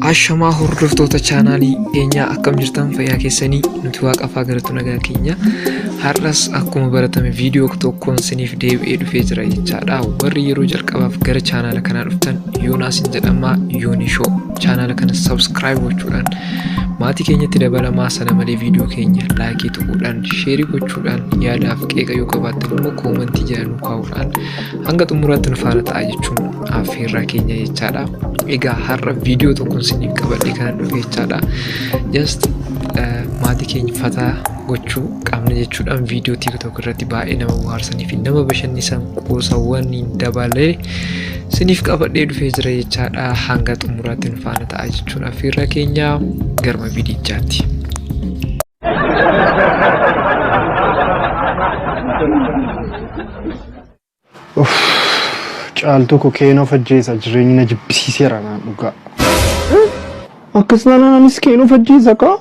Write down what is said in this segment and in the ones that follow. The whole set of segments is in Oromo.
Ashamaa hordoftoota chaanaalii keenyaa, akkam jirtan? Fayyaa keessanii? Nuti waaqafaa galatu, nagaa keenya. Har'as akkuma baratame viidiyoo tokkoon siniif deebi'ee dhufee jira jechaadha. Warri yeroo jalqabaaf gara chaanaala kanaa dhuftan, Yoonaas jedhama, Yoonii Show. Chaanaala kana subscribe gochuudhaan maatii keenyatti dabalamaa. Sana malee viidiyoo keenya like tuquudhaan, share gochuudhaan, yaadaaf qeeqa yoo qabaattan immoo comment jala nu kaa'uudhaan hanga xumuraatti nu faana ta'a jechuun affeerraa keenya jechaadha. Egaa har'a viidiyoo tokkoon isiniif qabadhee kanan dhufe jechaadha. Just maatii keenya fataa gochuu qabna jechuudhaan viidiyoo TikTok irratti baay'ee nama bohaarsanii fi nama bashannansiisan qoosawwan dabalee isiniif qabadhee dhufee jira jechaadha. Hanga xumuraatti nu faana ta'a jechuun affeerraa keenya, garma viidiyichaatti. Caaltuu koo, keen of ajjeesa, jireenyi na jibbisiiseera naan dhugaa. Akkas taanaan anis keen of ajjeesa kaa.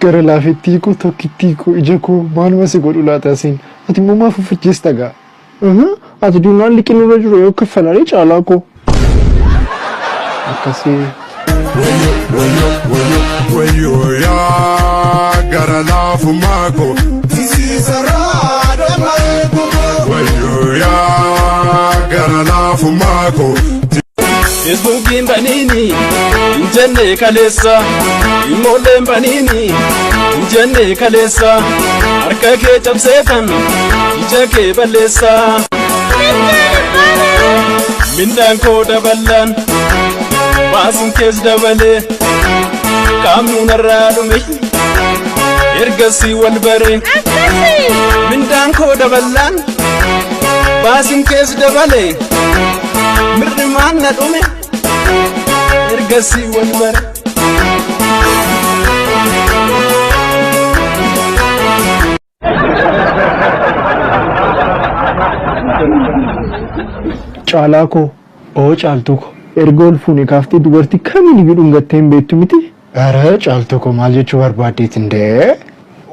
Gara laafettii koo, tokkittii koo, ija koo, maaluma si godhu laata asiin? Ati immoo maaf of ajjeesta gaa? Ati duunaan liqii nurra jiru yoo kaffalaree, caalaa koo? Akkasii. Wayyoo yaa gara laafummaa koo. Wayyoo yaa gara laafummaa koo. Feesbuukiin baniini hin jenne kaleessa, immoolleen baniini hin jenne kaleessa, harka kee cabseetan ija kee balleessa. Mindaan koo daballaan, baasiin kees dabalee, qaamnu narraa dhume ergasii wal bare. Mindaan koo daballaan, baasiin kees dabalee, mirrimaan na dhume ergasii wal bare. Caalaa koo, oo caaltuu koo, erga ol fuune kaaftee dubartii kamiin iyyuu dhungattee hin beektu miti? Ara, caaltuu koo, maal jechuu barbaaddeetin dee?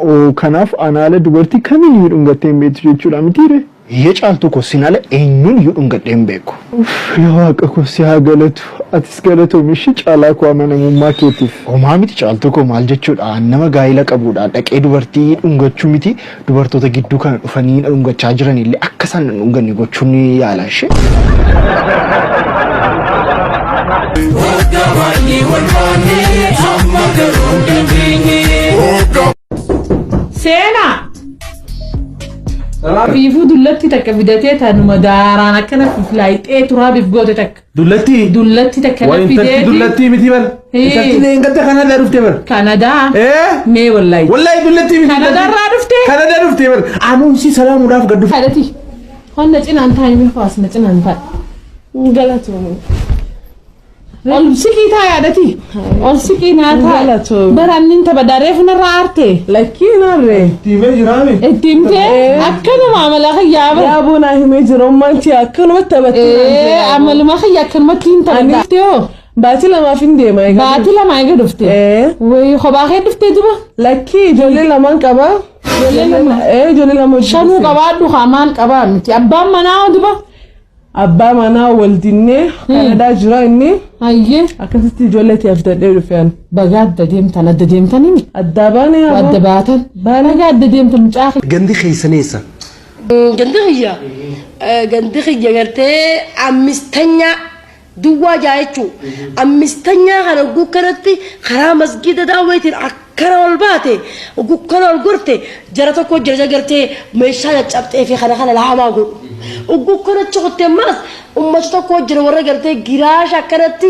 Oo, kanaaf anaala dubartii kamiin iyyuu dhungattee hin beektu jechuudha mitiire? Iyya, caaltuu koo, sin ala eenyuun iyyuu dhungadhee hin beeku. Yaa waaqa koo, si haa galatu. Atis galatoomi ishii, caalaa koo, amanamummaa keetiif. Homaa miti, caaltuu koo, maal jechuudha, nama gaa'ila qabuudha dhaqee dubartii dhungachuu miti, dubartoota gidduu kana dhufanii dhungachaa jiran illee akka isaan hin dhunganne gochuun ni yaala ishee. Seenaa! Fiifuu dullatti takka fidatee tanuma daaraan akkana filaayixee turaabiif goote takka. Dullatti? Dullatti takka na Waa intalti fideeti. dullattii miti bar. Intalti leengatta kanarraa dhufte bar. Kanadaa. Ee? Mee wallahi. Wallahi dullattii miti. Kanadaarraa dhufte? Kanadaa dhufte bar. Anuun si salaamuudhaaf gad dhufe. Kadhati. Honna cinaan taa'i, mee faas na cinaan taa'i. Galatoomii. Ol siqii taa, yaadati. Ol siqii naa taa. Galatoomii. Bara annin tapha reefu narraa aarte. Lakkii narree. Itti himee jiraame. Itti himtee akkanuma amala kiyyaa bara. Yaaboo naa himee jira, ummaan tiyya akkanumatti taphattee naan Ee, jira. amaluma kiyya akkanumatti hin taphadha. Hoo? Baatii lamaaf hin deema egaa. Baatii 2 eega dhufte. Ee. Wayii, kophaa kee dhuftee duba? Lakkii, ijoollee lamaan qaba. Ijoollee lama. Ee, ijoollee lama hojii Shanuu dhufte. qabaadhu haa, maal qabaa miti. Abbaan manaa hoo duba? Abbaa manaa wal dinnee, Kanadaa jira inni. Hayyee. Akkasitti ijoollee tiyya fidadhee dhufe ani. Baga adda deemtan, adda deemtanii mi? Addaa baanee yaaboo. Adda baatan. Baga adda deemtan mucaa kee. Gandi keessan eessa? Gandi kiyya gartee ammistanyaa duwwaa jaa jechuu. Ammistanyaa kana gukkanatti karaa masgida daawweetiin akkana ol baate, gukkana ol gorte, jara tokko jira gartee meeshaa caccabxee fi kana kana laamaa godhu. Gukkana achi kutte ammaas ummata tokko jira, warra gartee giraasha akkanatti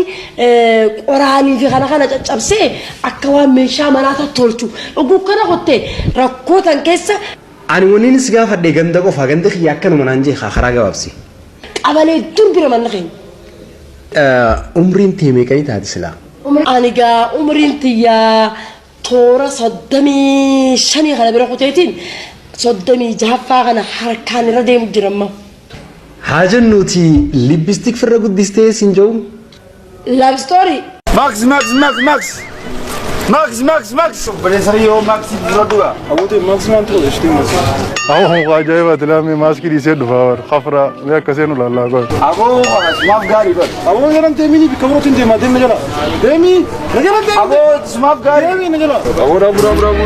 qoraanii fi kana kana caccabsee akka waan meeshaa manaa tolchu. Gukkana kutte rakkoo tan keessa. Ani wanni si gaafadhe ganda qofa, gandi kiyya akkanuma naan jee karaa gabaabsi. Qabalee dur bira manni keenya. Umriin tee meeqanii taate silaa? Ani gaa umriin tiyyaa toora 35 kana bira kuteetiin 36ffaa kana harkaan irra deemu jira amma. Haa jennuuti, lipstick firra guddistee siin jedhu. Love story. Max, Max, Max, Max. Max, Max, Max. Obboleessa yoo Max dura dura. Abuutee Max maan ture ishee Max. Awwa ajaa'iba tilaamee maaskii dhiisee dhufaa bara khafra mee akka seenu laallaa godhe. Aboo sumaaf gaarii bara. Aboo jedhan deemii bikka birootti hin deemaa deemna jala. Deemii na jala deemii. Aboo sumaaf gaarii. Deemii na jala. Aboo dhaabu dhaabu dhaabu.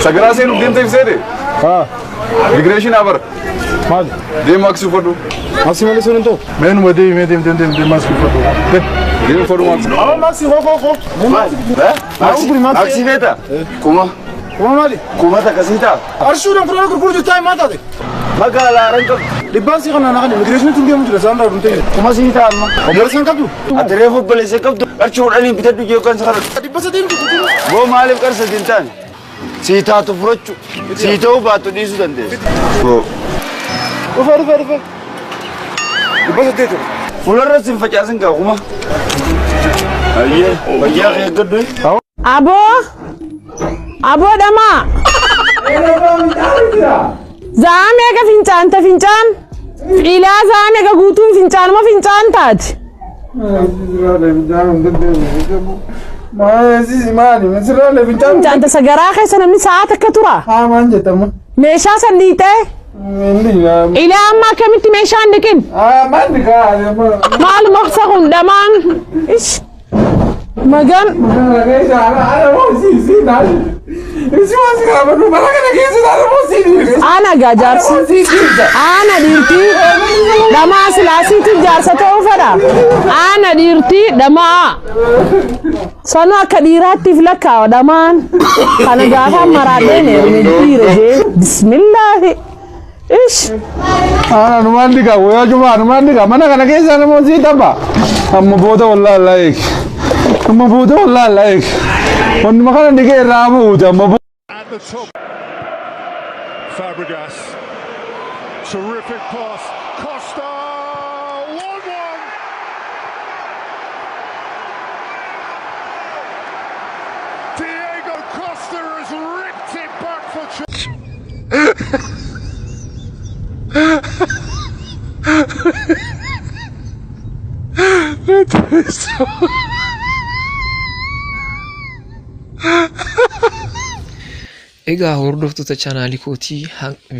Sagaraa seenuuf deemta ibseete. Haa. Migreeshin abar. Maali? Deem maaksii uffadhu. Maaksii malee seenuun ta'u. Meenuma deemi mee deem deem deem deem maaskii uffadhu. Deem uffadhu maaksii. Aboo maaksii hoo hoo hoo. Maaksii maaksii feeta? Kuma. Kuma maali? Kuma takka sii ta'a. Arshuudhaan fudhana gurguru jirtaa himaa taate. Magaalaa haran qabdu. Dhibbaan sii kanaan haqani immigireeshiniitti hin deemu jira isaan irraa dhumtee. Kuma sii ta'a amma. Obboleessa hin qabdu. Ati reefu obboleessa qabdu. Qarshii kudhaniin bitadhu jee kan sakara. 300 miti gurguru. Boo maaliif qarshii sadi hin taane? Sii taatu fudhachu. Sii ta'uu baattu dhiisuu dandeessa. Boo. Dhufa dhufa dhufa. 800. Fuularra sin facaasin gaa kuma. Ayyee fayyaa kee eeggadhu. Aboo! Aboo dhamaa! Za'aa meeqa fincaanta fincaan? Ilaa za'aa meeqa guutuun fincaanuma fincaan taati? Fincaanta sagaraa keessa namni sa'aa takka tura. Meeshaa san dhiitee? Ilaa amma akkamitti meeshaan dhiqin? Maal maqsa kun dhamaan? Ish! Magan. Ana gaa jaarsi. Ana dhiirtii dhamaa silaasiitiif jaarsa ta'uu fedha. Ana dhiirtii dhamaa. Sanuu akka dhiiraattiif lakkaawa dhamaan. Kana gaafa maraadheen heerume dhiira jee. Bismillaahi. Ish. Ana numaan dhiqa wayyaa jumaa numaan dhiqa mana kana keessa nama sii tapha. Amma booda wallaahi allaa eegi. Amma booda wallaahi allaa eegi. Wannuma kana dhiqee irraa buute amma booda. At the top. Fabregas. Terrific pass. Costa! 1-1. Diego Costa has ripped it back for. Egaa hordoftoota chaanaalii kootii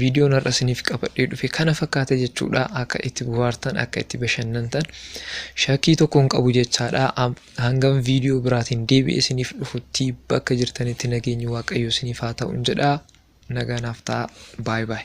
viidiyoon har'a isiniif qabadhee dhufe kana fakkaata jechuudha. Akka itti bohaartan akka itti bashannantan shakkii tokko hin qabu jechaadha. Hangam viidiyoo biraatiin deebi'ee isiniif dhufutti bakka jirtanitti nageenyi Waaqayyoo isiniif haa ta'u jedha. Nagaa naaf ta'a. Baay baay.